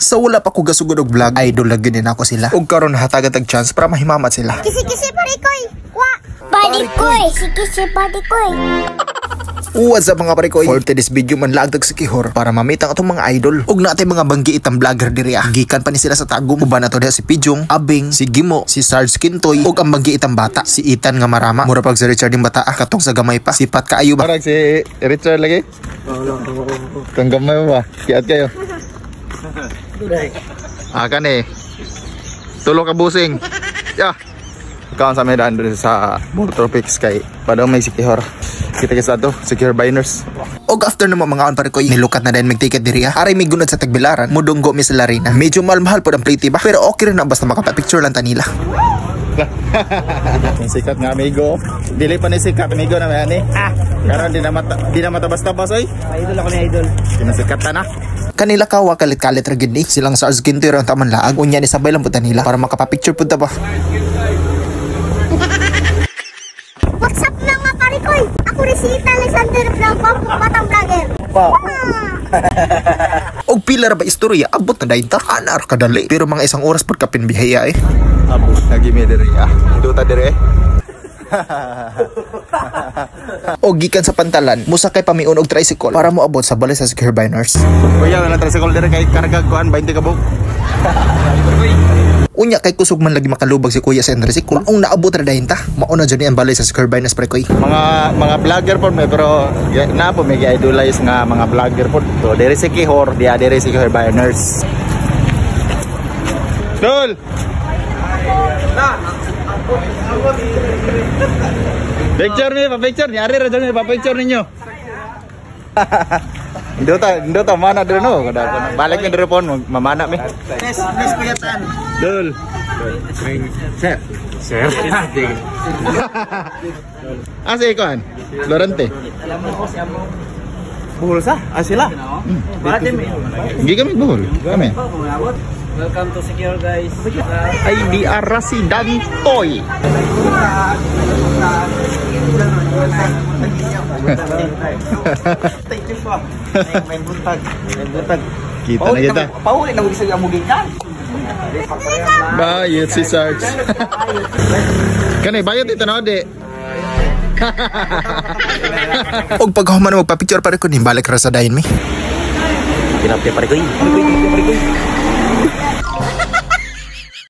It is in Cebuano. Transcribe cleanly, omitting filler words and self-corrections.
Sa wala pa ko gasugod og vlog, idol lang gyud nako sila. Ug karon hatagan tag chance para mahimamat sila. Kisi-kisi parikoy. Wa. Parikoy. Kisi-kisi parikoy. What's up, mga parikoy? For today's video, manlaag tag Siquijor para mamit ang atong mga idol. Ug natin mga banggiit ang vlogger diri ah. Gikan pa ni sila sa Tagum. Uban nato diha si Pijong, Abing, si Gimo, si Sarge Kintoy ug ang banggiit ang bata, si Ethan nga marama. Mura pag si Richard yung bata ah, katong sa gamay pa. Sipat kaayo ba? Parang si Richard lagi. Kang gamay mo ba? Kiat kayo. Ah, kani. Tulo ka busing. Ya. Kaon sa medan dun sa Tropics kay padong may Siquijor. Kita kita to, Siquijor Biners. Og after na mga on, parikoy, nilukat na din mig ticket diri ah. Aray may gunod sa Tagbilaran, mudunggo mi sa Larina. Medyo mahal-mahal pod ang plate ba? Pero okay rin na basta makapa-picture lang ta nila. Ang sikat nga amigo. Dili pa ni sikat amigo na may ani. Ah, karon di na matabas-tabas oy. Idol ako ni idol. Kinasikat ta na. Kanila kawa kalit-kalit ra gid ni. Silang sa Kintoy ra ang taman laag. Unya ni sabay lang pud ta nila para makapa-picture pud ta ba. What's up, mga parikoy? Ako rin si Ethan Alexander Blanco, batang vlogger. Ah. Og pila ra ba istorya abot na dayon ta. Ana ra kadali. Pero mga isang oras pud kapin bihaya eh. Abot na gimi diri ah. Duta diri. Og gikan sa pantalan, musakay pa miun og tricycle para moabot sa balay sa Siquijor Biners. Kuya, wala tricycle diri kay karga kuan 20 ka buok. Unya kay kusog man lagi makalubag si kuya sa tricycle. Maong naabot ra dayon ta. Mao na jud ni ang balay sa Siquijor Biners, pre koy. Mga vlogger po may pero na po may idolize nga mga vlogger po. So diri Siquijor, diya diri Siquijor Biners. Dol. Picture ni, pa-picture ni Ari ra ni pa-picture ninyo. Indo ta mana diri no. Kada balik mi diri pon mamana mi. Nes, nes kuyatan. Dol. Sir. Sir. Ah, si Ikuan. Lorente. Buhol sa? Ah, sila? Hindi kami buhol. Kami. Welcome to Siquijor, guys. Ay di ara si Dantoy. Thank you pa. May buntag. May buntag. Kita na kita. Pauli na sa amugikan. Bayot si Sarge. Kani bayot ito na di. Og paghuman magpa-picture, pare ko, nimbalik ra sa dayon mi. Tilapia pare koy. Pare koy, tilapia pare koy.